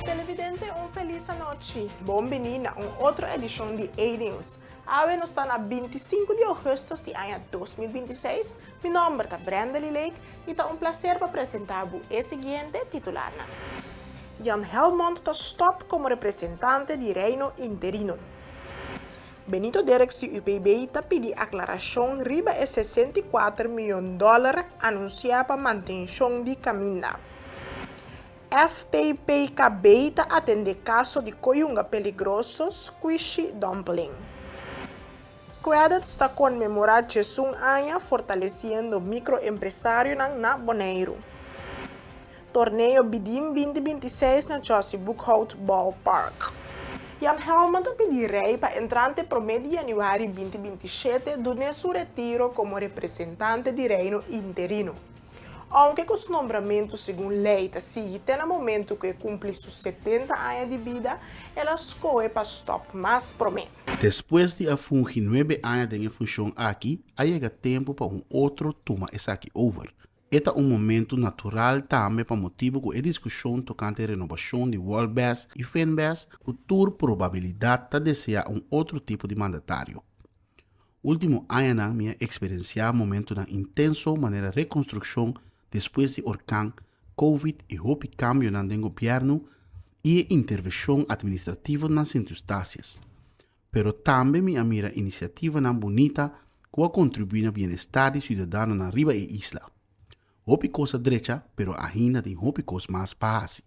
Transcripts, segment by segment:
Televidente un felis anochi. Bon bini na un otro edishon di A-News. Awe nos ta na 25 di augustus di aña 2026. Mi nomber ta Brenda Lee Lake i ta un placer pa presenta bo e siguiente titularnan. Jan Helmond ta stop komo representante di Reino interino. Benito Derks di UPB ta pidi aklarashon riba e 64 mion dòler anunsiá pa mantenshon di kaminda. FTPKB ta atendé kaso di koyunga peligroso Squishy Dumpling. Qredits ta konmemorá djesun aña fortalesiendo mikroempresarionan na Boneiru. Torneo Bidim 2026 na Jossy Boekhout Ballpark. Jan Helmond a pidi Rey pa entrante promé di yanüari 2027 dun'é su retiro komo representante di Reino interino. Ounke ku su nombramentu segun lei ta sigui te na momentu ku e kumpli su 70 aña di bida, el a skohe pa stòp mas promé. Despues di a fungi nuebe aña den e funshon aki, a yega tempu pa un otro tuma esaki over. E ta un momentu natural tambe pa motibu ku e diskushon tokante renobashon di Wolbes i Finbes ku tur probabilidat ta deseá un otro tipo di mandatario. Último añanan mi a eksperensiá momentunan intenso manera rekonstrukshon despues di orkan, Covid i hopi kambionan den gobièrnu i e intervenshon administrativo na Sint Eustatius. Pero tambe mi a mira inisiativanan bunita ku a kontribuí na bienestar di siudadanonan riba e isla. Hopi kos a drecha, pero ainda tin hopi kos mas pa hasi.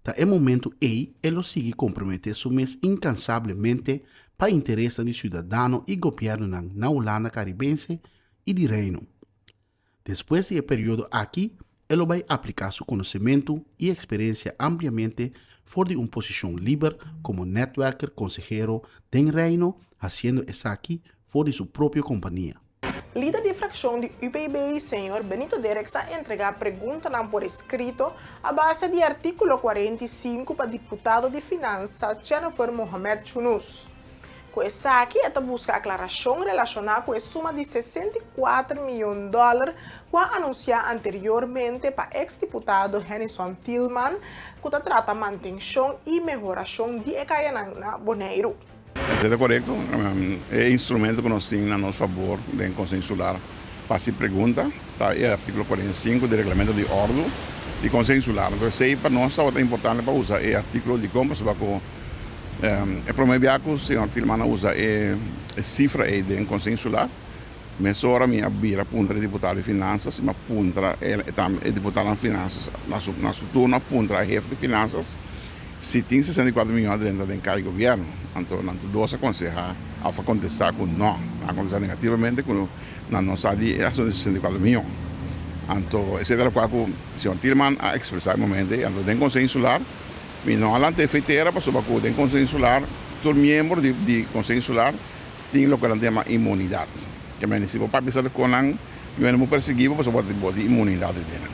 Ta e momentu ei e lo sigui komprometé su mes inkansablemente pa interesnan di siudadano i gobièrnunan na Hulanda Karibense i di Reino. Despues di e periodo aki e lo bai apliká su konosementu i eksperensia ampliamente for di un posishon liber komo nètwèrker konsehero den Reino hasiendo esaki for di su propio kompania. Lider di frakshon di UPB, señor Benito Derks a entregá preguntanan por eskrito a base di artíkulo 45 pa diputado di Finansa Jennifer Mohamed Chunus. Ku esaki e ta buska aklarashon relashoná ku e suma di 64 mion dòler ku a anunsiá anteriormente pa eks diputado Hennyson Thielman ku ta trata mantenshon i mehorashon di e kayanan na Boneiru. Esei ta korekto. E instrumento ku nos tin na nos fabor den Konseho Insular pa hasi pregunta ta e artíkulo 45 di Reglamento di Òrdu di Konseho Insular. Anto esei pa nos tabata importante pa usa e artíkulo dikon pasobra ku E prome bia ku señor Thielman a usa e sifra ei den Konseho Insular, mesora mi a bira puntra e diputado di Finansas i mi a puntra e diputadonan Finansas na su na su turno a puntra e hefe di Finansas si tin 64 miyon a drenta den kai gobièrnu. Anto nan tur dos a konsehá òf a kontestá ku nò. Nan a kontestá negativamente ku nan no sa di e asuntu di 64 miyon. Anto esei ta lokual ku señor Thielman a ekspresá e momento ei. Anto den Konseho Insular Mi no a lanta e fetera pasobra ku den Konseho Insular tur miembro di di Konseho Insular tin loke nan ta yama inmunidat. Ke mende si bo papia sa kon nan yu hende por persiguí bo pasobra bo tin inmunidat di nan.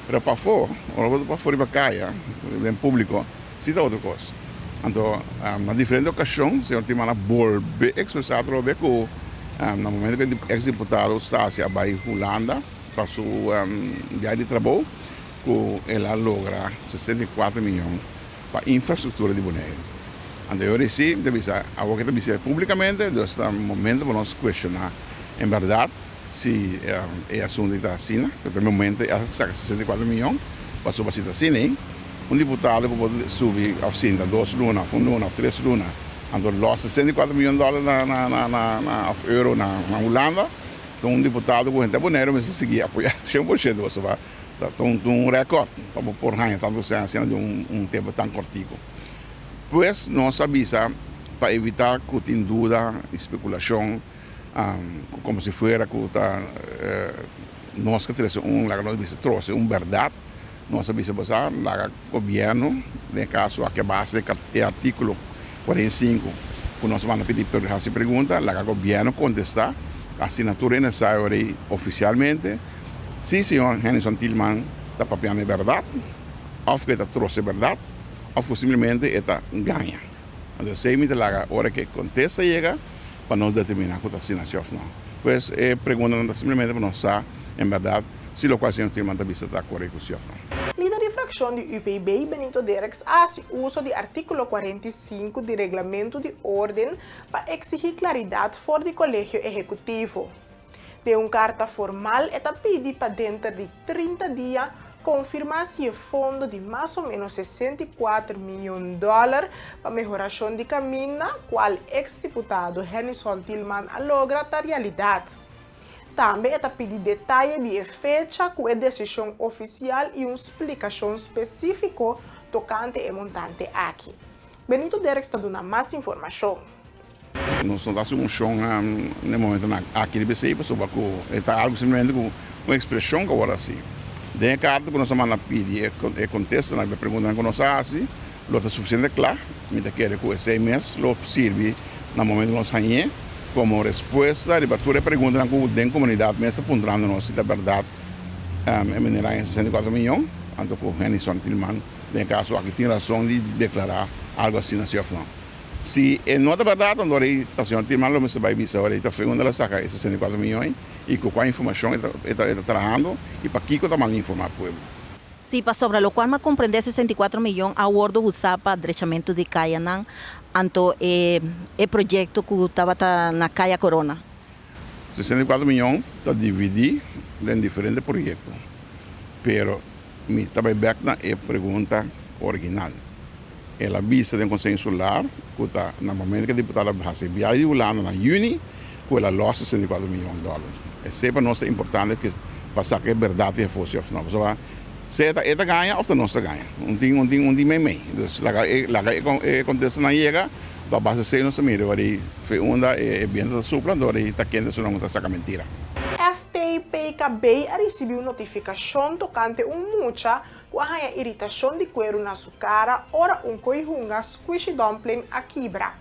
Pero pafó, ora bo ta pafó riba kaya, den públiko, si ta otro kos. Anto na diferente okashon señor Timán a bolbe ekspresá atrobe ku na momento ku e eks diputado Stasia a bai Hulanda pa su biahe di trabou, ku el a logra 64 miyon pa infrastruktura di Boneiru. Anto yo risi mi ta bisa, awor ke ta bisa públikamente, dus ta momento pa nos kuestioná en bèrdat si e asuntu ta asina, ku ta e momento e a saka 64 miyon, pasobra si ta asina ei, un diputado ku por subi òf sinta dos luna òf un luna òf tres luna, anto lòs 64 miyon dòler na òf euro na Hulanda, ta un diputado ku henter Boneiru mester sigui apoyá 100% pasobra Ta un rèkòrt pa bo por haña tantu lisensia den un tempu tan kòrtiku. Pues nos a bisa pa evitá ku tin duda i spekulashon ku komo si fuera ku ta nos ke trese un laga nos bisa trose un bèrdat, nos a bisa bo sa laga gobièrnu den e kaso aki a base di e artíkulo 45 ku nos a manda pidi hasi pregunta laga gobièrnu kontestá asina tur hende sa e ora ei ofisialmente. Si señor Hennyson Thielman ta papiando e bèrdat, òf ku e ta trose bèrdat, òf ku simplemente e ta gaña. Anto esei mi ta laga ora ku e kontesta yega pa nos determiná ku ta asina si òf nò. Pues e preguntanan ta simplemente pa nos sa en bèrdat si lokual señor Thielman ta bisa ta korekto si òf no. Lider di frakshon di UPB, Benito Derks a hasi uso di artíkulo 45 di Reglamentu di Órden pa eksigí klaridat for di Kolegio Ehekutivo. Den un karta formal e ta pidi pa denter di 30 dia konfirmá si e fondo di mas o ménos 64 mion dòler pa mehorashon di kaminda, kual eks diputado Hennyson Thielman a logra, ta realidat. Tambe e ta pidi detaye di e fecha ku e desishon ofisial i un splikashon spesífiko tokante e montante aki. Benito Derks ta duna mas informashon. Nos no ta hasi un moshon na e momentonan aki riba esei pasobra ku e ta algu simplemente ku un ekspreshon ku a wòrdu hasi. Den e karta ku nos a manda pidi e kontestanan riba e preguntanan ku nos a hasi lo ta sufisiente kla. Mi ta kere ku esei mes lo sirbi na momento ku nos hañ'é komo respuesta riba tur e preguntanan ku den komunidat mes ta puntrando nos si ta bèrdat e manera haña 64 miyon anto ku Hennyson Thielman den e kaso aki tin rason di deklará algu asina si òf no. Si e no ta bèrdat, anto ora ei ta señor Thielman lo mester bai bisa ora ei ta fe unda el a saka e 64 miyon ei i ku kua informashon e ta e ta trahando i pakiko ta mal informá pueblo. Si, pasobra lokual mi a komprendé 64 miyon a wordo usá pa drechamentu di kayanan, anto e e proyekto ku tabata na Kaya Korona. 64 miyon ta dividí den diferente proyekto, pero mi ta bai bèk na e pregunta original. El a bisa den Konseho Insular ku ta na momento ku e diputado a hasi biahe di Hulanda na yüni ku el a lòs 64 miyon dòler. Esei pa nos ta importante pa saka e bèrdat di afó si òf no. Pasobra sea ta e ta gaña òf ta nos ta gaña. Un tin un tin un tin meimei. Entonces laga e laga e kontestanan yega pa base esei nos ta mira ora di fe unda e biento ta supla anto ora di ta kende esunnan ku ta saka mentira. FTPKB a risibí un notifikashon tokante un mucha ku a haña iritashon di kueru na su kara ora un koi hunga squishy dumpling a kibra.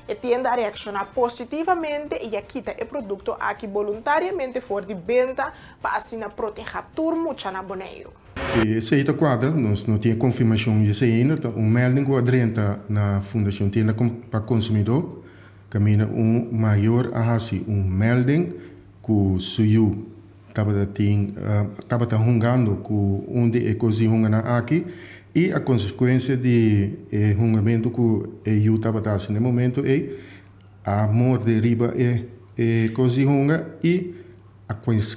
E tienda a reakshoná positivamente i a kita e produkto aki boluntariamente for di benta pa asina protehá tur mucha na Boneiru. Si esei ta kuadra, nos no tin e konfirmashon di esei ainda, ta un melding ku a drenta na Fundashon Tienda pa Konsumidó, kaminda un mayor a hasi un melding ku su yu tabata tin tabata hungando ku un di e kos di hunganan aki i a konsekuensia di e hungamentu ku e yu tabata hasi na e momento ei a morde riba e e kos di hunga i a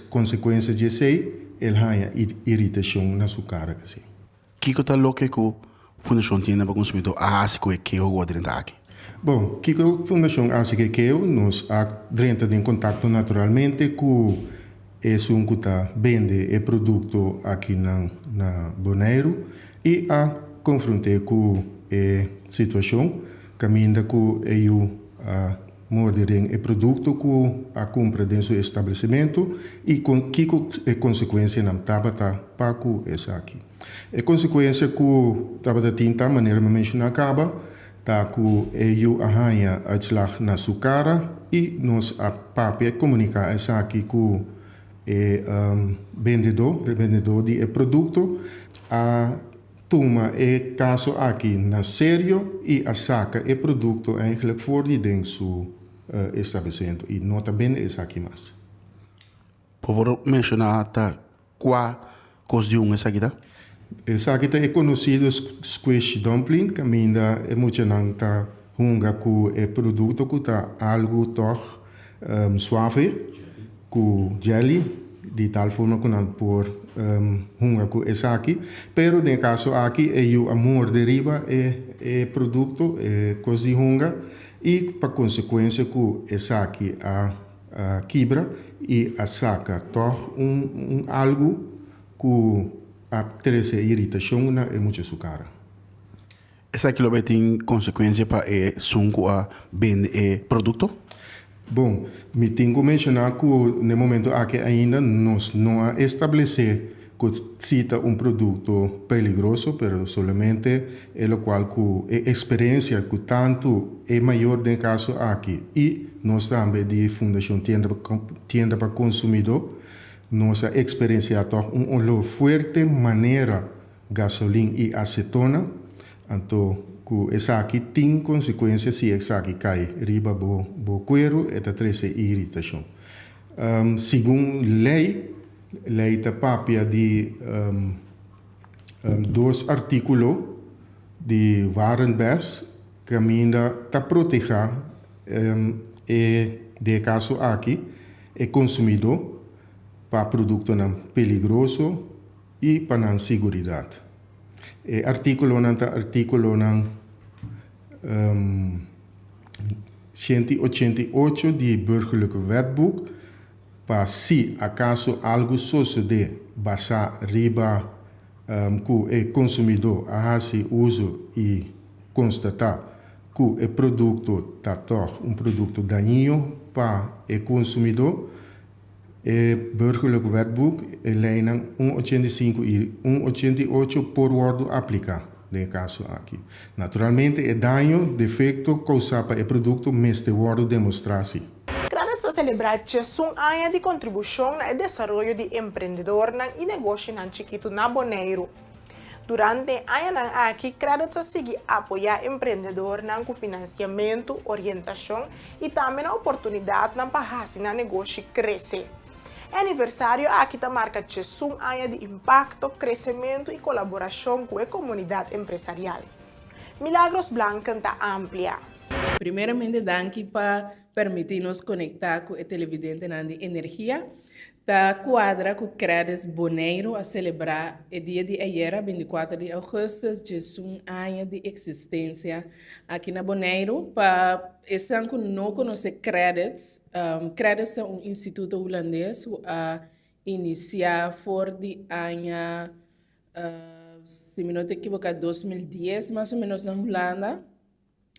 konsekuensia di esei el haña iritashon na su kara kasi. Kiko ta loke ku Fundashon Tienda pa Konsumidó a hasi ku e keho ku a drenta aki? Bon, kiko Fundashon a hasi ku e keho? Nos a drenta den kontakto naturalmente ku esun ku ta bende e produkto aki na na Boneiru i a konfront'é ku e situashon kaminda ku e yu a Morde den e produkto ku a kumpra den su establesimentu i kon kiko e konsekuensianan tabata pa ku esaki. E konsekuensia ku tabata tin ta, manera mi menshoná kaba, ta ku e yu a haña uitslag na su kara i nos a papia i komuniká esaki ku e bendedó, rebendedó di e produkto a Tuma e kaso aki na serio i a saka e produkto eigenlijk for di den su establesimentu i no ta bende esaki mas. Bo por menshoná ta kua kos di un esaki ta? Esaki ta e konosido squish dumpling kaminda e muchanan ta hunga ku e produkto ku ta algu tòg suave ku jelly di tal forma ku nan por hunga ku esaki. Pero den e kaso aki e yu a morde riba e e produkto, e kos di hunga i pa konsekuensia ku esaki a kibra i a saka tòg un un algu ku a trese iritashon na e mucha su kara. Esaki lo bay tin consecuencia pa e sun cu a bende e producto? Bon, mi tin cu menciona cu n'e momento aki ainda nos no a establece cu si ta un producto peligroso, pero solamente e locual cu e experiencia cu tanto e mayor den e caso aki y nos tambe di Fundacion Tienda pa Consumido nos a experiencia toch un olor fuerte manera gasolin i asetona, anto ku esaki tin konsekuensia si esaki kai riba bo bo kueru e ta trese iritashon. Segun lei, lei ta papia di dos artíkulo di Warenbes kaminda ta protehá e den e kaso aki e konsumidó pa produktonan peligroso i pa nan siguridat. E artíkulonan ta artíkulonan 188 di Burgerlijk Wetboek pa si akaso algu sosodé basá riba ku e konsumidó a hasi uso i konstatá ku e produkto ta tòg un produkto dañino pa e konsumidó. E Burgerlijk Wetboek, e leinan un 85 i un 88 por wòrdu apliká den e kaso aki. Naturalmente e daño, defekto, kousá pa e produkto mester wòrdu demostrá si. Qredits a selebrá 11 aña di kontribushon na e desaroyo di emprendedornan i negoshinan chikitu na Boneiru. Durante e añanan aki Qredits a sigui apoyá emprendedornan ku finansiamentu, orientashon i tambe na oportunidatnan pa hasi nan negoshi krese. E aniversario aki ta marka 11 aña di impakto, kresementu i kolaborashon ku e komunidat empresarial. Milagros Blanken ta amplia. Primeramente danki pa permití nos konektá ku e televidentenan di Energia. Ta kuadra ku Qredits Boneiru a selebrá e dia di ayera, 24 di ougùstùs, 11 aña di eksistensia aki na Boneiru. Pa esnan ku no konosé Qredits, Qredits ta un instituto hulandes ku a inisiá for di aña, si mi no ta ekiboká, 2010 mas o ménos na Hulanda.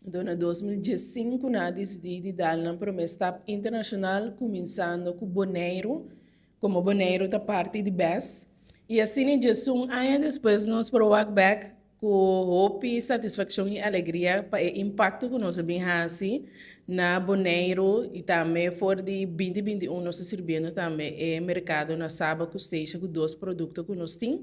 Anto na 2015 nan a disidí di dal nan promé stap internashonal kuminsando ku Boneiru, komo Boneiru ta parti di bes. I asina 11 aña despues nos por wak bèk ku hopi satisfakshon i alegria pa e impakto ku nos a bin hasi na Boneiru i tambe for di 2021 nos ta sirbiendo tambe e merkado na Saba ku Statia ku dos produkto ku nos tin.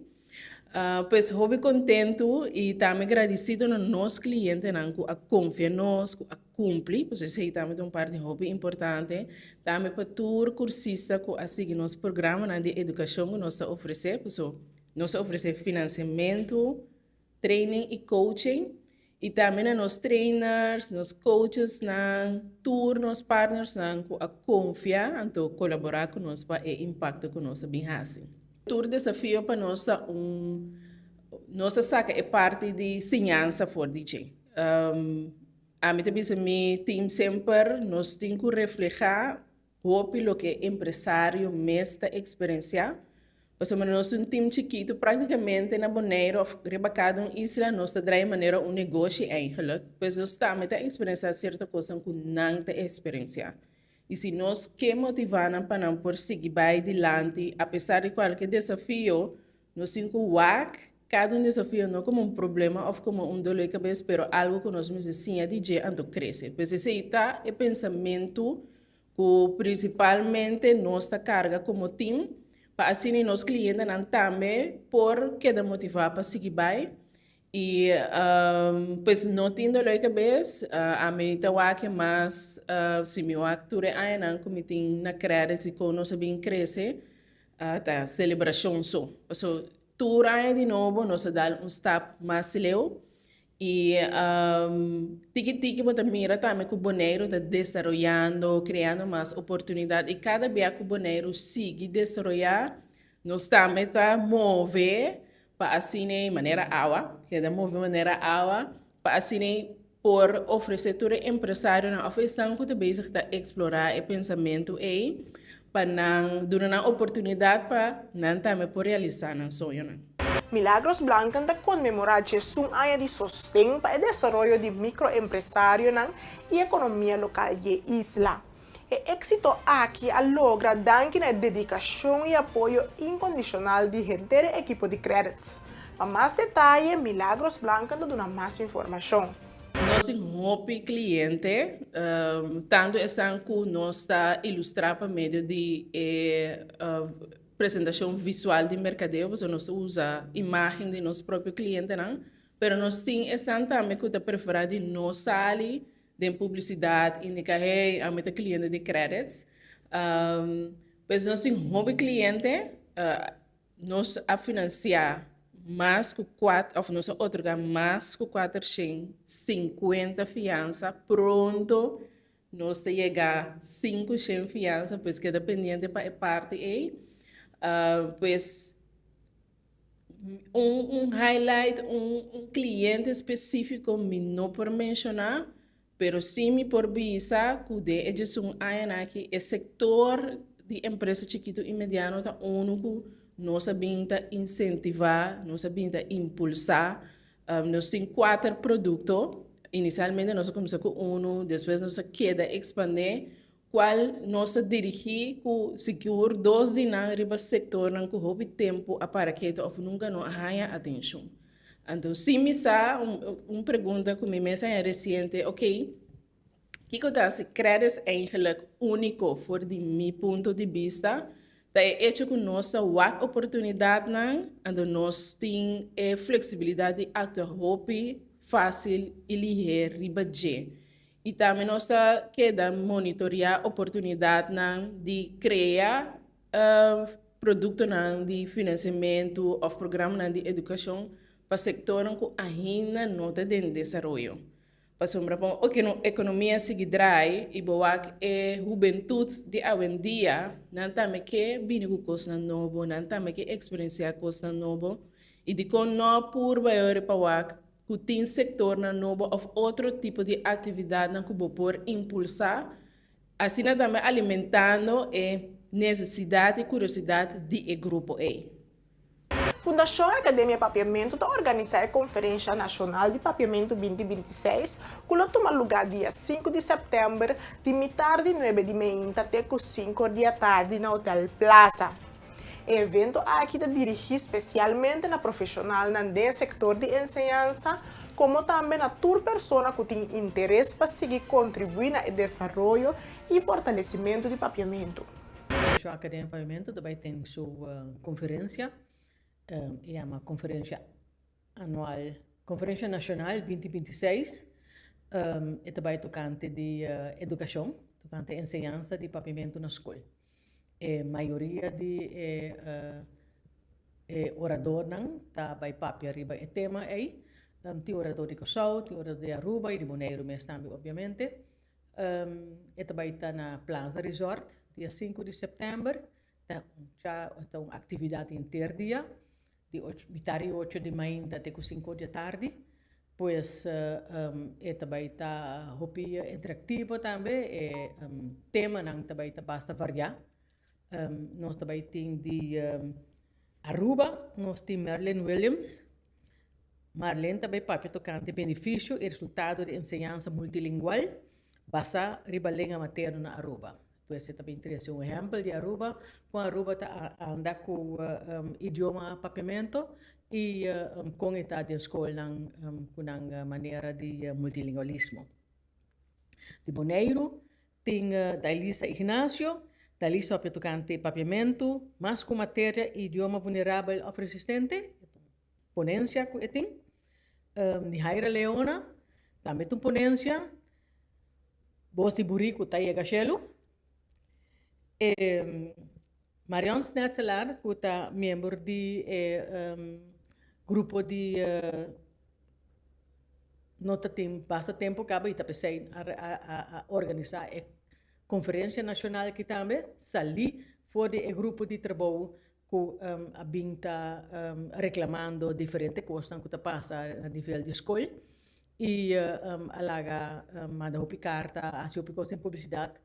Pues hopi kontentu i tambe gradisido na nos klientenan ku a konfia nos, ku a kumpli, pasobra esei tambe ta un parti hopi importante. Tambe pa tur kursista ku a sigui nos programanan di edukashon ku nos ta ofresé, pasobra nos ta ofresé finansiamentu, training i coaching i tambe na nos trainers, nos coachesnan, tur nos partnersnan ku a konfia anto kolaborá ku nos pa e impakto ku nos a bin hasi. Tur desafio pa nos ta un nos a saka e parti di siñansa for di dje. Ami ta bisa mi team semper nos tin ku reflehá Hopi loke e empresario mes ta eksperensiá, pasobra nos un tim chikitu práktikamente na Boneiru òf riba kada un isla nos ta drai manera un negoshi eigenlik, pues nos tambe ta eksperensiá sierto kosnan ku nan ta eksperensiá. I si nos ke motivá nan pa nan por sigui bai dilanti apesar di kualke desafio, Nos tin ku wak kada un desafio no komo un problema òf komo un doló di kabes, pero algu ku nos mester siña di dje anto krese. Pues esei ta e pensamentu ku prinsipalmente nos ta karga komo tim pa asina nos klientenan tambe por keda motivá pa sigui bai. I pues no tin doló di kabes, ami ta wak e mas si mi wak tur e añanan ku mi tin na Qredits i kon nos a bin krese, Ta celebracion so. Paso tur aña di nobo nos a dal un stap mas leu y tiki tiki bo ta mira tambe cu Boneiru ta desaroyando, creando mas oportunidad y cada bia cu Boneiru sigui desaroya nos tambe ta move pa asina manera awa, keda move manera awa pa asina por ofresé tur e empresarionan òf esnan ku ta bezig ta eksplorá e pensamentu ei pa nan duna nan oportunidat pa nan tambe por realisá nan soñonan. Milagros Blanken ta konmemorá 11 aña di sosten pa e desaroyo di mikroempresarionan i ekonomia lokal di e isla. E éksito aki a logra danki na e dedikashon i apoyo inkondishonal di henter e ekipo di Qredits. Pa mas detaye, Milagros Blanken ta duna mas informashon. Nos tin hopi kliente, tantu esnan ku nos ta ilustrá pa medio di e presentashon visual di merkadeo, pasobra nos ta usa imágen di nos propio klientenan, pero nos tin esnan tambe ku ta preferá di no sali den publisidat indica hey ami ta cliente di Qredits. Pues nos tin hopi kliente, nos a finansiá mas ku kuat òf nos a otorgá mas ku 450 fiansa. Pronto nos ta yega 500 fiansa, pues keda pendiente pa e parti ei. Pues un highlight, un kliente spesífiko mi no por menshoná, Pero sí mi por bisa ku den e djesun añanan aki e sektor di empresa chikitu i mediano ta unu ku nos a bin ta insentivá, nos a bin ta impulsá. Nos tin kuater produkto. Inisialmente nos a kuminsá ku unu, despues nos a keda ekspandé, kual nos ta dirigí ku sigur dos di nan riba sektornan ku hopi tempu a para ketu òf nunka no a haña atenshon. Anto si mi sa un pregunta ku mi mes haña resiente, ok, kiko ta hasi Qredits eigenlijk úniko for di mi punto di bista? Ta e echo ku nos ta wak oportunidatnan, anto nos tin e fleksibilidat di aktua hopi fásil i lihé riba dje. I tambe nos ta keda monitoreá oportunidatnan di krea Produktonan di finansiamentu òf programanan di edukashon pa sektornan ku ainda no ta den desaroyo. Pasobra pa un ekonomia sigui drai i bo wak e hubentut di awendia, nan tambe ke bini ku kosnan nobo, nan tambe ke eksperensiá kosnan nobo i dikon no purba e ora pa wak ku tin sektornan nobo òf otro tipo di aktividatnan ku bo por impulsá. Asina tambe alimentando e nesesidat i kuriosidat di e grupo ei. Fundashon Akademia Papiamentu ta organisá e Konferensha Nashonal di Papiamentu 2026 ku lo tuma lugá dia sinku di sèptèmber di mitar di nuebe di meinta te ku sinku or di atardi na Hotel Plaza. E evento aki ta dirigí spesialmente na profeshonalnan den e sektor di enseñansa, komo tambe na tur persona ku tin interes pa sigui kontribuí na e desaroyo i fortalesimentu di papiamentu. Fundashon Akademia Papiamentu ta bai ten su konferensia, e yama Konferensia Anual, Konferensia Nashonal 2026, e ta bai tokante di edukashon, tokante enseñansa di papiamentu na skol. E mayoria di e e oradornan ta bai papia riba e tema ei. Tin orador di Kòrsou, tin orador di Aruba i di Boneiru mes tambe obviamente. E ta bai ta na Plaza Resort dia sinku di sèptèmber. Ta un cha ta un aktividat henter dia di ocho mitar di ocho di mainta te ku sinku or di atardi. Pues e ta bai ta hopi interaktivo tambe, e temanan ta bai ta basta variá. Nos ta bai tin di Aruba, nos tin Merlin Williams. Marlin ta bai papia tokante benefisio i resultado di enseñansa multilingual basá riba lenga materno na Aruba. Pues e ta bin trese un ehèmpel di Aruba, kon Aruba ta anda ku idioma papiamento i kon e ta den skolnan ku nan manera di multilingualismo. Di Boneiru tin Dailisa Ignacio, Dailisa papia tokante papiamentu mas ku materia i idioma vulnerabel òf resistente, ponensia ku e tin. Nihaira Leona tambe ta un ponensia. Bos di buriku ta yega shelu. E Marion Snetselaar ku ta miembro di e grupo di no ta tin basta tempu kaba i ta p'esei a organisá e konferensia nashonal aki tambe salí for di e grupo di trabou ku a bin ta reklamando diferente kosnan ku ta pasa na nivel di skol i a laga manda hopi karta, a hasi hopi kos den publisidat,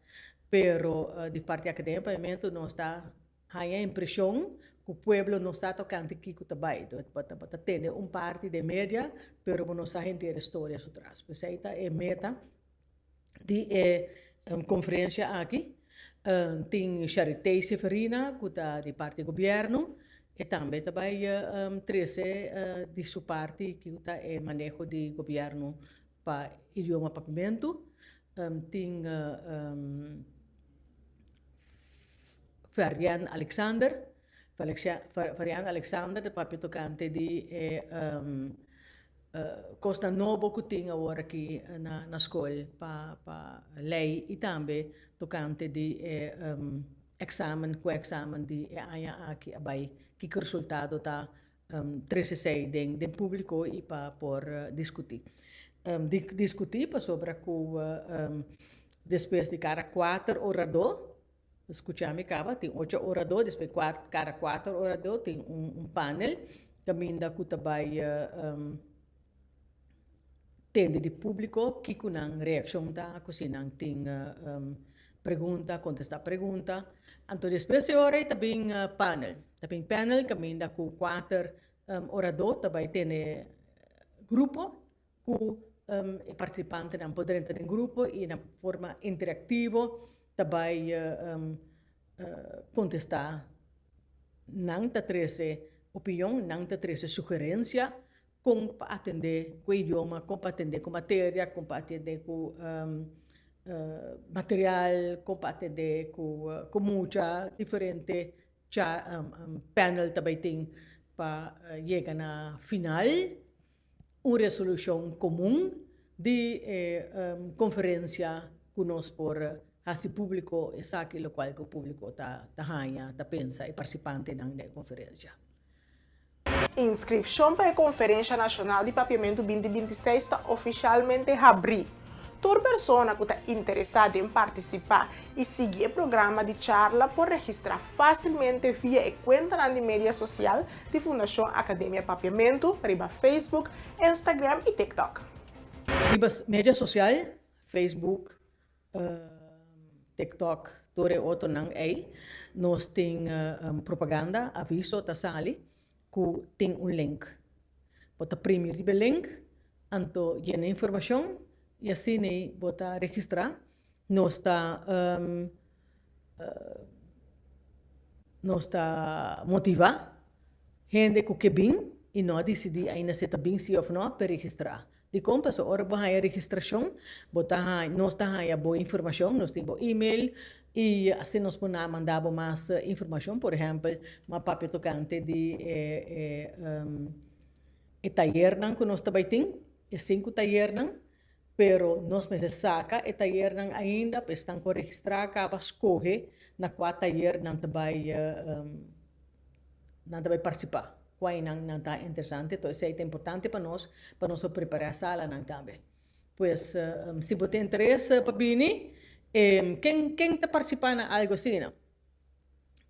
pero di parti Akademia Papiamentu nos ta haña impreshon ku pueblo no sa tokante kiko ta bai. Bo ta tende un parti den media, pero bo no sa henter e storia su tras. P'esei ta e meta di e konferensia aki. Tin Charité Severina ku ta di parti gobièrnu, e tambe ta bai trese di su parti ku ta e maneho di gobièrnu pa idioma papiamentu. Tin Ferrian Alexander, Ferrian Alexander ta papia tokante di e Kosnan nobo ku tin awor aki na skol pa lei i tambe tokante di e èksamen ku èksamen di e aña aki a bai, kiko resultado ta, trese esei den den públiko i pa por diskutí. Diskutí pasobra ku despues di kada kuater oradó, skucha mi kaba, tin ocho oradó, despues kada kuater oradó tin un panel kaminda ku ta bai tende di públiko kiko nan reakshon ta, ku si nan tin pregunta, kontestá pregunta. Anto despues di ora ei ta bin panel. Ta bin panel kaminda ku kuater oradó ta bai tene grupo ku e partisipantenan por drenta den grupo i na forma interaktivo ta bai kontestá. Nan ta trese opinion, nan ta trese sugerensia kon pa atendé ku e idioma, kon pa atendé ku materia, kon pa atendé ku material, kon pa atendé ku mucha diferente panel ta bai tin pa yega na final un resolushon komun di e konferensia ku nos por hasi públiko esaki lokual ku públiko ta haña, ta pensa e partisipantenan den e konferensia. Inskripshon pa e Konferensha Nashonal di Papiamentu 2026 ta ofishalmente habrí. Tur persona ku ta interesá den partisipá i sigui e programa di charla por registrá fásilmente via e kuentanan di media sosial di Fundashon Akademia Papiamentu riba Facebook, Instagram i TikTok. Riba media sosial, Facebook, TikTok, tur e otronan ei, nos tin propaganda, aviso ta sali ku tin un link. Bo ta primi riba e link, anto yena informashon i asina ei bo ta registrá. Nos ta nos ta motivá hende ku ke bin i no a disidí ainda si ta bin sí òf no pa registrá. Dikon? Pasobra ora bo haña registrashon, bo ta haña, nos ta haña bo informashon, nos tin bo email i asina nos por na manda bo mas informashon. Por ehèmpel, mi a papia tokante di e e e tayernan ku nos ta bai tin, e sinku tayernan, pero nos mester saka e tayernan ainda pa esnan ku a registrá kaba skohe na kua tayer nan ta bai nan ta bai partisipá. Kuainan nan ta interesante, to esei ta importante pa nos, pa nos por prepará salanan tambe. Pues, si bo tin interes pa bini, ken ken ta partisipá na algu asina?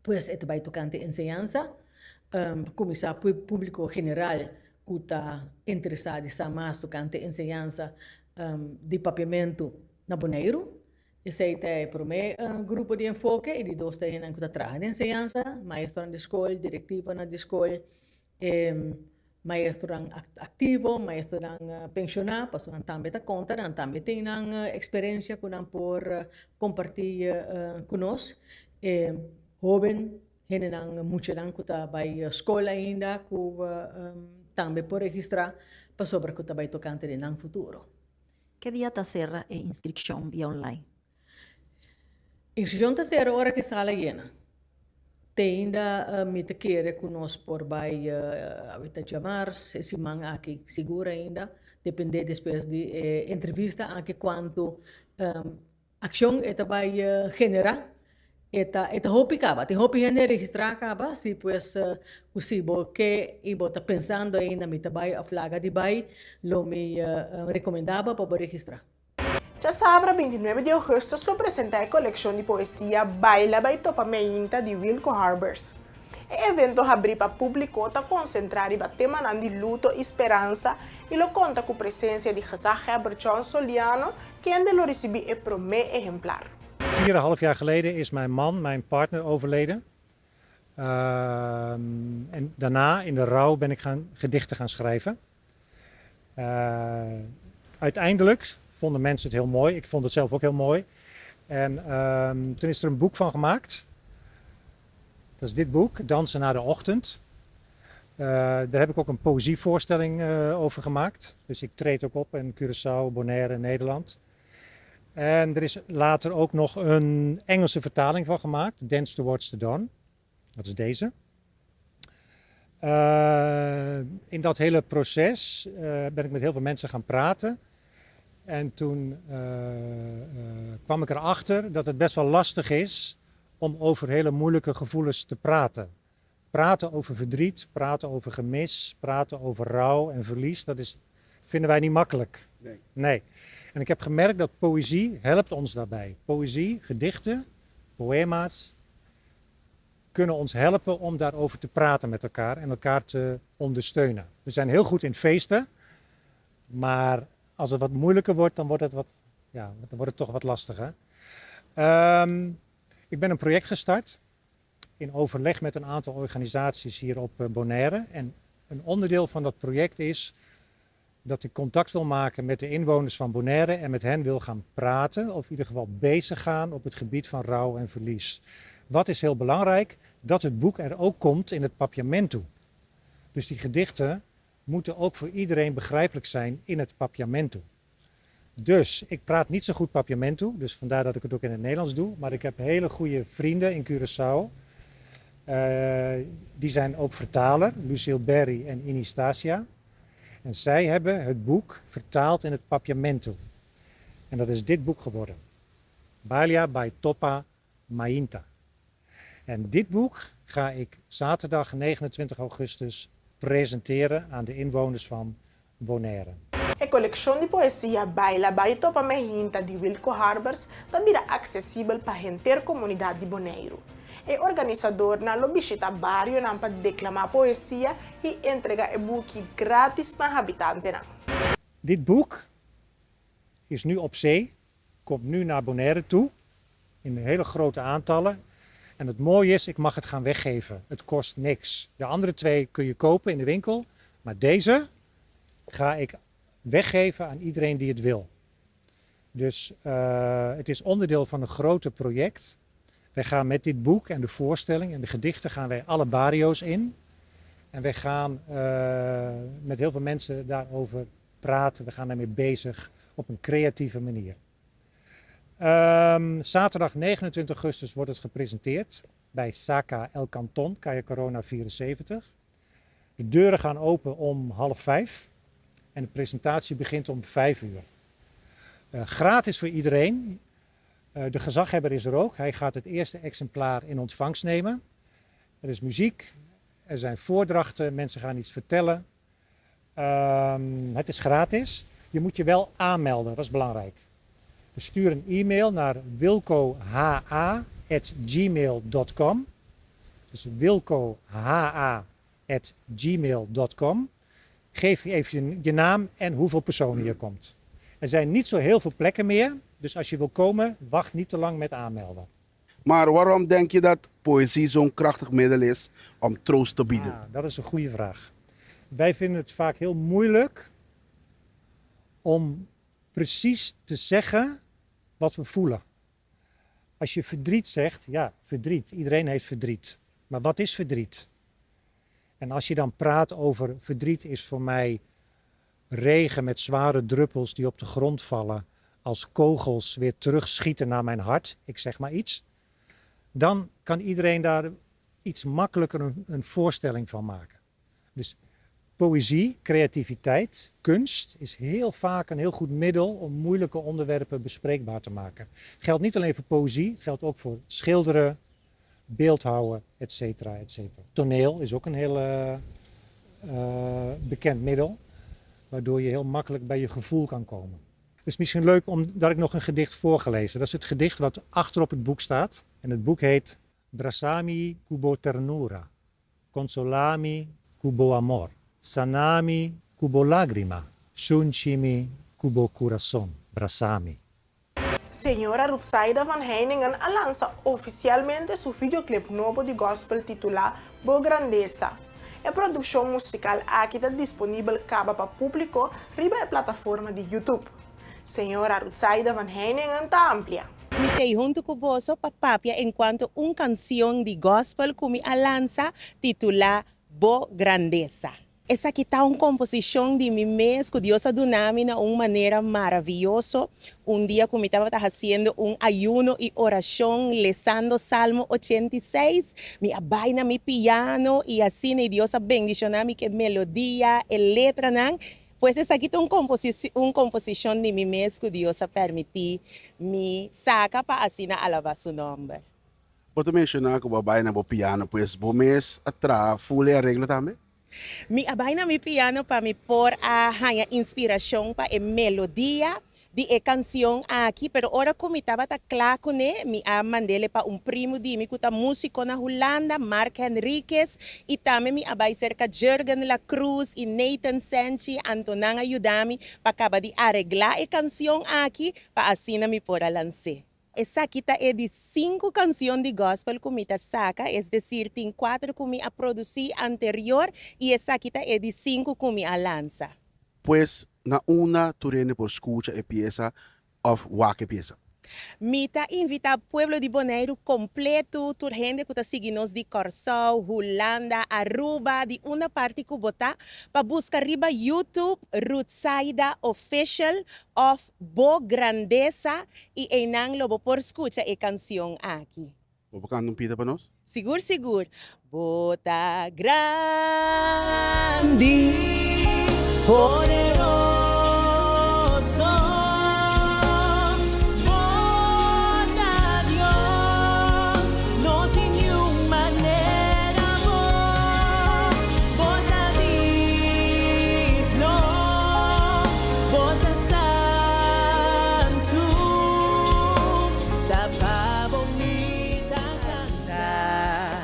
Pues e ta bai tokante enseñansa, pa kuminsá públiko general ku ta interesá di sa mas tokante enseñansa di papiamentu na Boneiru. Esei ta e promé grupo di enfoke i di dos ta hendenan ku ta traha den enseñansa, maestronan di skol, direktivonan di skol, e maestronan aktivo, maestronan penshoná, pasobra nan tambe ta konta, nan tambe tin nan eksperensia ku nan por kompartí ku nos. E hóben, hendenan, muchanan ku ta bai skol ainda ku tambe por registrá pasobra ku ta bai tokante di nan futuro. Ke dia ta sera e inskripshon via online? Inskripshon ta sera ora ku sala yena. Te ainda mi ta kere ku nos por bai awita djamars, e siman aki sigur ainda, depende despues di e entrevista aki kuantu Akshon e ta bai generá, e ta e ta hopi kaba, tin hopi hende registrá kaba, si pues ku si bo ke i bo ta pensando ainda mi ta bai òf laga di bai, lo mi rekomendá bo pa bo registrá. Djasabra 29 di ougùstùs lo presentá e kolekshon di poesia Baila Bai Topa Meinta di Wilco Harbers. E evento habrí pa públiko ta konsentrá riba temanan di luto i speransa i lo konta ku presensia di gezaghebber John Soliano, kende lo risibí e promé ehemplar. Vier en half jaar geleden is mijn man, mijn partner, overleden. En daarna, in de rouw, ben ik gaan gedichten gaan schrijven. Uiteindelijk vonden mensen het heel mooi. Ik vond het zelf ook heel mooi. En toen is er een boek van gemaakt. Dat is dit boek, Dansen na de ochtend. Daar heb ik ook een poëzievoorstelling over gemaakt. Dus ik treed ook op in Curaçao, Bonaire, Nederland. En er is later ook nog een Engelse vertaling van gemaakt, Dance Towards the Dawn. Dat is deze. In dat hele proces ben ik met heel veel mensen gaan praten. En toen kwam ik erachter dat het best wel lastig is om over hele moeilijke gevoelens te praten. Praten over verdriet, praten over gemis, praten over rouw en verlies, dat is, vinden wij niet makkelijk. Nee. Nee. En ik heb gemerkt dat poëzie helpt ons daarbij. Poëzie, gedichten, poëma's kunnen ons helpen om daarover te praten met elkaar en elkaar te ondersteunen. We zijn heel goed in feesten, maar als het wat moeilijker wordt, dan wordt het, wat, ja, dan wordt het toch wat lastiger. Ik ben een project gestart in overleg met een aantal organisaties hier op Bonaire. En een onderdeel van dat project is dat ik contact wil maken met de inwoners van Bonaire en met hen wil gaan praten, of in ieder geval bezig gaan op het gebied van rouw en verlies. Wat is heel belangrijk? Dat het boek er ook komt in het Papiamento. Dus die gedichten moeten ook voor iedereen begrijpelijk zijn in het Papiamento. Dus ik praat niet zo goed Papiamento, dus vandaar dat ik het ook in het Nederlands doe. Maar ik heb hele goede vrienden in Curaçao. Die zijn ook vertaler, Lucille Berry en Inistasia. En zij hebben het boek vertaald in het Papiamento. En dat is dit boek geworden. Balia bai Topa Mainta. En dit boek ga ik zaterdag 29 augustus presenteren aan de inwoners van Bonaire. E kolekshon di poesia Baila Bai Topa Mainta di Wilco Harbers ta bira aksesibel pa henter komunidat di Boneiru. E organisadónan lo bishitá barionan pa deklamá poesia i entregá e buki gratis na habitantenan. Dit boek is nu op zee, komt nu naar Bonaire toe, in hele grote aantallen. En het mooie is, ik mag het gaan weggeven. Het kost niks. De andere twee kun je kopen in de winkel, maar deze ga ik weggeven aan iedereen die het wil. Dus het is onderdeel van een groter project. Wij gaan met dit boek en de voorstelling en de gedichten gaan wij alle barrio's in. En wij gaan met heel veel mensen daarover praten. We gaan daarmee bezig op een creatieve manier. Zaterdag 29 augustus wordt het gepresenteerd bij Saka El Canton, Kaya Corona 74. De deuren gaan open om 4:30 en de presentatie begint om 5 uur. Gratis voor iedereen. De gezaghebber is er ook. Hij gaat het eerste exemplaar in ontvangst nemen. Er is muziek, er zijn voordrachten, mensen gaan iets vertellen. Het is gratis. Je moet je wel aanmelden, dat is belangrijk. Dus stuur een e-mail naar wilcoha.gmail.com. Dus wilcoha.gmail.com. Geef even je naam en hoeveel personen je komt. Er zijn niet zo heel veel plekken meer, dus als je wil komen, wacht niet te lang met aanmelden. Maar waarom denk je dat poëzie zo'n krachtig middel is om troost te bieden? Ah, dat is een goede vraag. Wij vinden het vaak heel moeilijk om precies te zeggen wat we voelen. Als je verdriet zegt, ja, verdriet. Iedereen heeft verdriet. Maar wat is verdriet? En als je dan praat over verdriet is voor mij regen met zware druppels die op de grond vallen, als kogels weer terugschieten naar mijn hart, ik zeg maar iets, dan kan iedereen daar iets makkelijker een voorstelling van maken. Dus poëzie, creativiteit, kunst is heel vaak een heel goed middel om moeilijke onderwerpen bespreekbaar te maken. Het geldt niet alleen voor poëzie, het geldt ook voor schilderen, beeldhouden, et cetera, et cetera. Toneel is ook een heel bekend middel, waardoor je heel makkelijk bij je gevoel kan komen. Het is misschien leuk omdat ik nog een gedicht voorgelezen. Dat is het gedicht wat achter op het boek staat. En het boek heet Brasami ku bo ternura, Consolami ku bo amor, Sanami ku bo lágrima, Sunchimi ku bo corazón, Brasami. Señora Ruthsaida van Heiningen a lansa ofisialmente su videoclip nobo di gospel titulá Bo Grandesa. E produkshon musikal aki ta disponibel kaba pa públiko riba e plataforma di YouTube. Señora Ruthsaida van Heiningen ta amplia. Mi t'ei huntu ku boso pa papia enkuanto un kansion di gospel ku mi a lansa titulá Bo Grandesa. Esaki ta un komposishon di mi mes ku Dios a duna mi na un manera maravioso. Un dia ku mi tabata hasiendo un ayuno i orashon lesando Salmo 86, mi a bai na mi piano i asina i Dios a bendishoná mi ku e melodia, e letranan. Pues esaki ta un komposishon di mi mes ku Dios a permití mi saka pa asina alabá su nòmber. Bo ta menshoná ku bo a bai na bo piano, pues bo mes a traha full e areglo tambe? Mi a bai na mi piano pa mi por a haña inspirashon pa e melodia di e kansion aki, pero ora ku mi tabata kla kuné, mi a mand'ele pa un primu di mi ku ta músiko na Hulanda, Mark Henriquez, i tambe mi a bai serka Jurgen La Cruz i Nathan Senchi, anto nan a yuda mi pa kaba di areglá e kansion aki pa asina mi por a lans'é. Esaki ta e di sinku kansion di gòspel ku mi ta saka, es desir tin kuater ku mi a produsí anterior i esaki ta e di sinku ku mi a lansa. Pues, na unda tur hende por skucha e piesa òf wak e piesa? Mi ta invitá pueblo di Boneiru kompletu, tur hende ku ta sigui nos di Kòrsou, Hulanda, Aruba, di unda parti ku bo ta, pa buska riba YouTube Ruthsaida Official òf Bo grandesa i einan lo bo por skucha e kansion aki. Bo por kanta un pida pa nos? Sigur sigur. Bo ta grandi, poderoso. Bo ta Dios, no tin niun manera bo. Bo ta digno. Bo ta santu, ta pa bo mi ta kanta.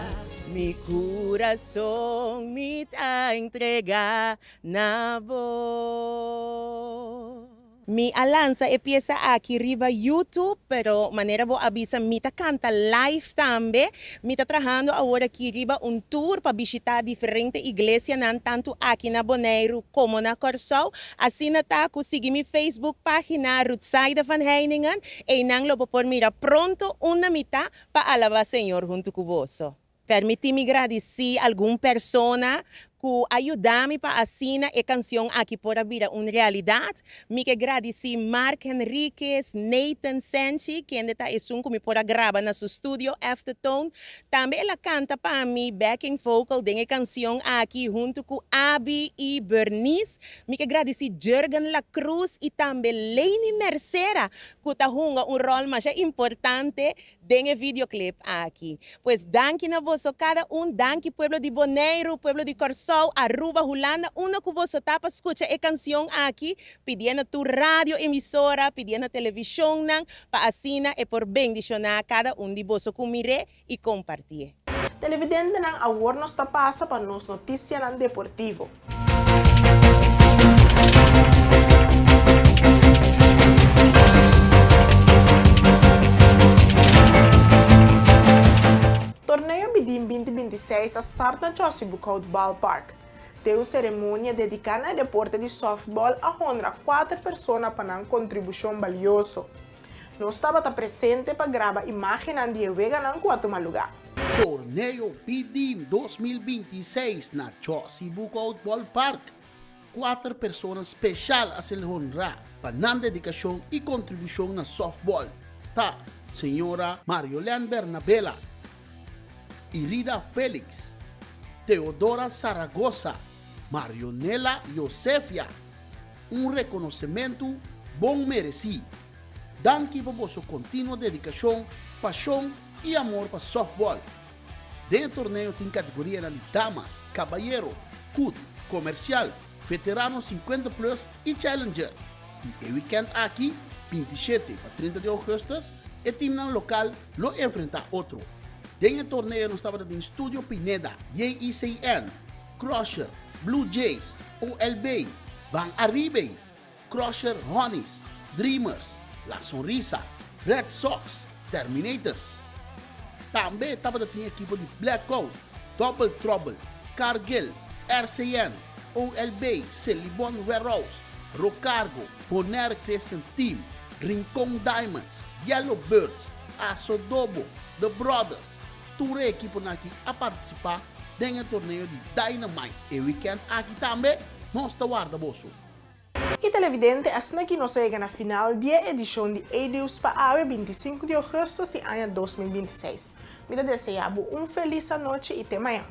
Mi kurason mi ta entrega na bo. Mi a lansa e piesa aki riba YouTube, pero manera bo a bisa mi ta kanta live tambe. Mi ta trahando awor aki riba un tour pa bishita diferente iglesianan tantu aki na Boneiru komo na Kòrsou. Asina ta ku sigui mi Facebook página Ruthsaida van Heijningen, einan lo bo por mira pronto unda mi ta pa alabá Señor huntu ku boso. Permití mi gradisí algun persona ku a yuda mi pa asina e kansion aki por a bira un realidat. Mi ke gradisí Mark Henriquez, Nathan Senchi, kende ta esun ku mi por a graba na su studio Aftertone. Tambe el a kanta pa mi backing vocal den e kansion aki huntu ku Abi i Bernice. Mi ke gradisí Jurgen La Cruz i tambe Leni Mercera ku ta hunga un ròl masha importante den e videoclip aki. Pues danki na boso kada un, danki pueblo di Boneiru, pueblo di Kòrsou, Aruba, Hulanda, unda ku boso ta pa skucha e kansion aki, pidié na tur radio emisora, pidié na televishonnan, pa asina e por bendishoná kada un di boso ku mir'é i kompartié. Televidentenan awor nos ta pasa pa nos notisianan deportivo. Torneo Bidim 2026 a start na Jossy Boekhout Ballpark. Den un seremonia dediká na e deporte di sòftbòl a honra kuater persona pa nan kontribushon balioso. Nos tabata presente pa graba imágennan di e weganan ku a tuma lugá. Torneo Bidim 2026 na Jossy Boekhout Ballpark. Kuater persona speshal a ser honrá pa nan dedikashon i kontribushon na sòftbòl ta señora Marjolein Bernabela, Irida Felix, Teodora Zaragoza, Marionela Josefia. Un rekonosementu bon meresí. Danki pa boso kontinuo dedikashon, pashon i amor pa sòftbòl. Den e torneo tin kategorianan di damas, kabayero, kut, komersial, veterano 50 plus i challenger. I e wikènt aki, 27 pa 30 di ougùstùs, e timnan lokal lo enfrentá otro. Den e torneo nos tabata tin Studio Pineda, JICN, Crusher, Blue Jays, OLB, Ban Aribe, Crusher Honeys, Dreamers, La Sonrisa, Red Sox, Terminators. Tambe tabata tin ekipo di Blackout, Double Trouble, Cargill, RCN, OLB, Selibon Warehouse, Rocargo, Bonaire Christian Team, Rincon Diamonds, Yellow Birds, Asodobo, The Brothers. Tur e ekiponan aki a partisipá den e torneo di Dynamite. E wikènt aki tambe nos ta warda boso. I televidente, asina ki nos a yega na final di e edishon di E-Nieuws pa awe 25 di ougùstùs di aña 2026. Mi ta deseá bo un felis anochi i te mañan.